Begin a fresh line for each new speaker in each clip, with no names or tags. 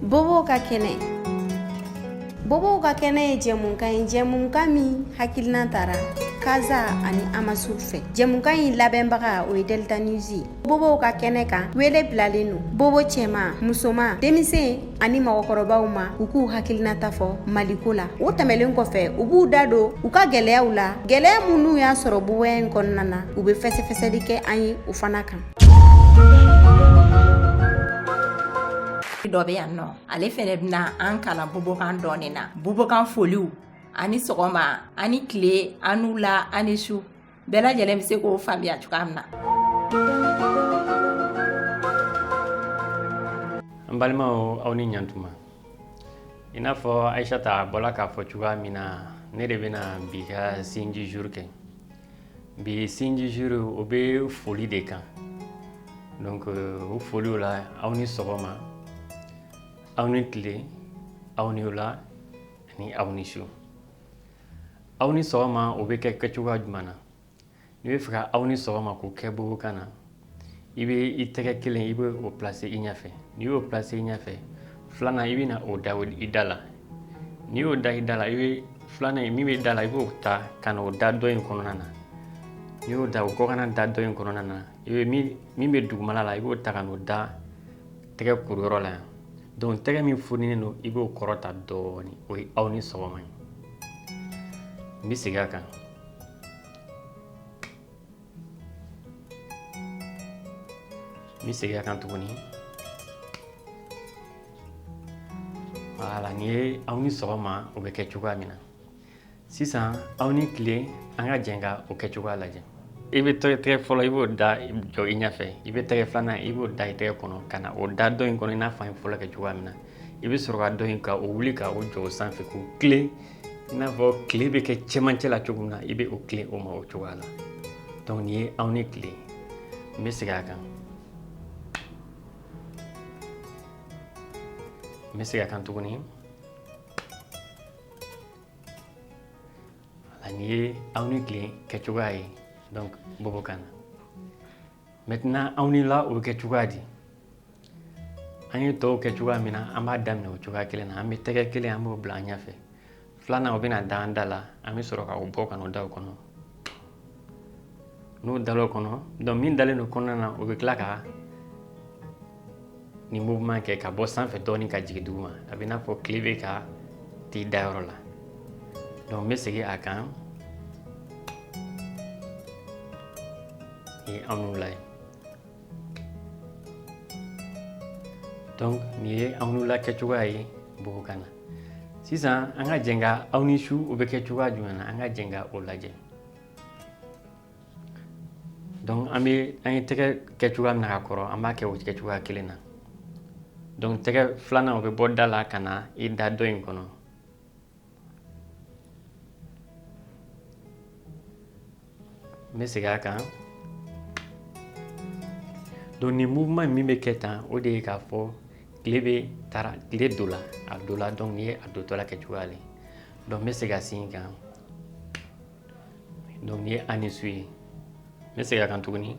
Bobow ka kɛnɛ. Bobow ka kɛnɛ ye jɛmukan ye, jɛmukan min hakilina tara Kaza ani Amasur fɛ. Jɛmukan in labɛnbaga, o ye Delta News ye. Bobow ka kɛnɛ kan, wele bilalen don bobo cɛman, musoman, denmisɛn ani mɔgɔkɔrɔbaw ma, u k'u hakilinata fɔ Maliko la. O tɛmɛlen kɔfɛ, u b'u da don u ka gɛlɛyaw la, gɛlɛya minnu y'a sɔrɔ boboya in kɔnɔna na, u bɛ fɛsɛfɛsɛli kɛ an ye o fana kan.
Dɔ bɛ yan nɔ, ale fɛnɛ bɛna an kalan bobokan dɔɔnin na, bobokan foliw ani sɔgɔma ani tile ani wula ani su, bɛɛ lajɛlen bɛ se k'o faamuya cogoya min na.
An balimaw, aw ni ɲantuma. I n'a fɔ Ayisata bɔla k'a fɔ cogoya min na, ne de bɛna bi ka signe du jour kɛ. Bi signe du jour, o bɛ foli de kan. Donc o foliw la, aw ni sɔgɔma, aw ni tile, aw ni wula ani aw ni su. Aw ni sɔgɔma, o bɛ kɛ kɛcogoya jumɛn na? N'i bɛ fɛ ka aw ni sɔgɔma k'o kɛ bobokan na, i bɛ i tɛgɛ kelen, i bɛ o placer i ɲɛfɛ. N'i y'o placer i ɲɛfɛ, filanan, i bɛ na o da i da la. N'i y'o da i da la, i bɛ filanan in min bɛ da la, i b'o ta ka na o da dɔ in kɔnɔna na. N'i y'o da o kɔkanna da dɔ in kɔnɔna na, i bɛ min bɛ dugumala la, i b'o ta ka n'o da tɛgɛ kuruyɔrɔ la yan. Donc tɛgɛ min foninen don, i b'o kɔrɔta dɔɔnin. O ye aw ni sɔgɔma ye. N bɛ segin a kan, n bɛ segin a kan tuguni. Voilà, nin ye aw ni sɔgɔma, o bɛ kɛ cogoya min na. Sisan, aw ni tile, an ka jɛn ka o kɛcogoya lajɛ. I bɛ tɛgɛ fɔlɔ, i b'o da jɔ i ɲɛfɛ. I bɛ tɛgɛ filanan, i b'o da i tɛgɛ kɔnɔ ka na o da dɔ in kɔnɔ, i n'a fɔ an ye fɔlɔ kɛ cogoya min na. I bɛ sɔrɔ ka dɔ in ka o wuli ka o jɔ o sanfɛ k'o tilen, i n'a fɔ tile bɛ kɛ cɛmancɛ la cogo min na, i bɛ o tilen o ma o cogoya la. Donc nin ye aw ni tile. N bɛ segin a kan, n bɛ segin a kan tuguni. Nin ye aw ni tile kɛcogoya ye donc bobokan na. Maintenant, aw ni wula, o bɛ kɛ cogoya di? An ye tɔw kɛ cogoya min na, an b'a daminɛ o cogoya kelen na. An bɛ tɛgɛ kelen, an b'o bila an ɲɛfɛ. Filanan, o bɛna da an da la. An bɛ sɔrɔ ka o bɔ ka n'o da o kɔnɔ. N'o dala o kɔnɔ, donc min dalen don kɔnɔna na, o bɛ tila ka nin mouvement kɛ ka bɔ sanfɛ dɔɔnin ka jigin duguma. A bɛ i n'a fɔ tile bɛ ka t'i dayɔrɔ la. Donc n bɛ segin a kan. Nin ye aw ni wula ye. Donc nin ye aw ni wula kɛcogoya ye bobokan na. Sisan, an ka jɛn ka aw ni su, o bɛ kɛ cogoya jumɛn na? An ka jɛn ka o lajɛ. Donc an bɛ an ye tɛgɛ kɛ cogoya min na ka kɔrɔ, an b'a kɛ o kɛcogoya kelen na. Donc tɛgɛ filanan, o bɛ bɔ da la ka na i da dɔ in kɔnɔ. N bɛ segin a kan. Donc nin mouvement min bɛ kɛ tan, o de ye k'a fɔ tile bɛ taara, tile donna, a donna. Donc nin ye a dontɔla kɛcogoya le. Donc n bɛ segin a sen kan. Donc nin ye a ni su ye. N bɛ segin a kan tuguni.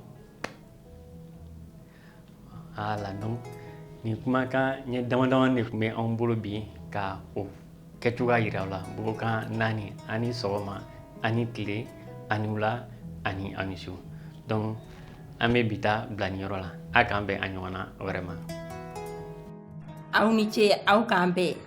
Voilà, donc nin kumakan ɲɛ dama dama de tun bɛ anw bolo bi ka o kɛcogoya yira aw la, bobokan naani: ani sɔgɔma, ani tile, ani wula ani ani su. Donc an bɛ bi ta bila nin yɔrɔ la. A k'an bɛn a ɲɔgɔnna wɛrɛ ma.
Aw ni ce, aw k'an bɛn.